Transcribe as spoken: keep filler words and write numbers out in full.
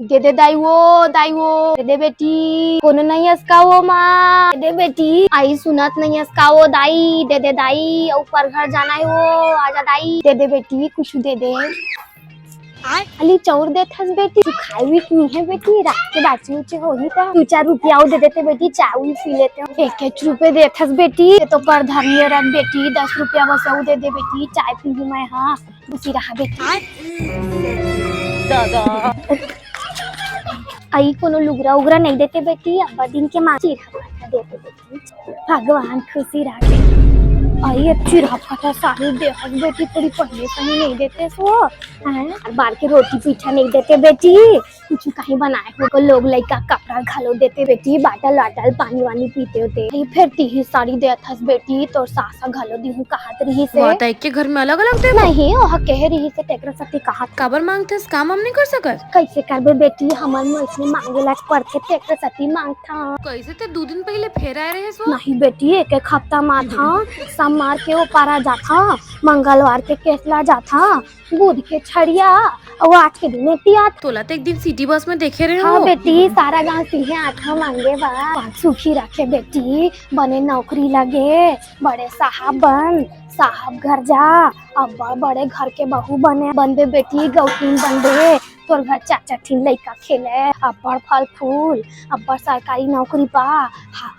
दे दे दाई वो, दाई वो, दे दे बेटी। कोनो नइ अस का वो माँ, दे दे बेटी। आई सुनत नइ अस का वो दाई, दे दे दाई। अउ पर घर जाना हे वो, आजा दाई, दे दे बेटी, कुछ दे दे। अली चाउर देथस बेटी, तू खाए भी नहीं है बेटी, रात के बाची उची होही त दू चार रुपया अउ दे देते बेटी, चाय उई पी लेते हो। एक एक रुपये देथस बेटी, ये तो परधनिया रख बेटी, दस रुपया बस अउ दे दे बेटी, चाय पीहूँ मैं। हाँ, खुशी रहा बेटी। दादा। आई कोनो लुगरा उगरा नहीं देते बेटी, अब्बा दिन के माँ चिरहा फाटा देते बेटी। भगवान खुशी राखे। आई अब चिरहा फाटा साड़ी देहस बेटी, थोड़ी पहले सही नहीं देते सो। हैं? और बार के रोटी पीठा नहीं देते बेटी, कुछ कहीं बनाए हो को लोग लइका कपड़ा घलो देते बेटी, बाटल वाटल पानी वानी पीते होते। आई फेर तिही साड़ी देथस बेटी, तोर सास ह घलो दिहूँ कहत रही से। वाह, त एक के घर में अलग-अलग देबो? नहीं, ओह कहे रही से तेकरे सेती कहत। काबर मांगथस, काम हम नहीं कर सकत? कैसे करबे बेटी, हमन में इसने मांगे ला पड़थे, तेकरे सेती मांगथा। कैसे ते दू दिन पहले फेर आए रहे सो? नहीं बेटी, एक एक हफ्ता माथा, सोमवार के ओ पारा जाथा, मंगलवार के केसला जाथा, बुध के छड़िया, अउ आज के दिन एती आत। तोला तो एक दिन सिटी बस में देखे रहे हाँ हो। बेटी, सारा गांव सिंहे आथा मांगे बा। सुखी रखे बेटी, बने नौकरी लगे, बड़े साहब बन, साहब घर जा, अब्बड़ बड़े घर के बहू बने, बनबे बेटी, गौतीन बनबे, तोर घर चार चार ठिन लइका खेले, अब्बड़ फल फूल, अब्बड़ सरकारी नौकरी पा, हा,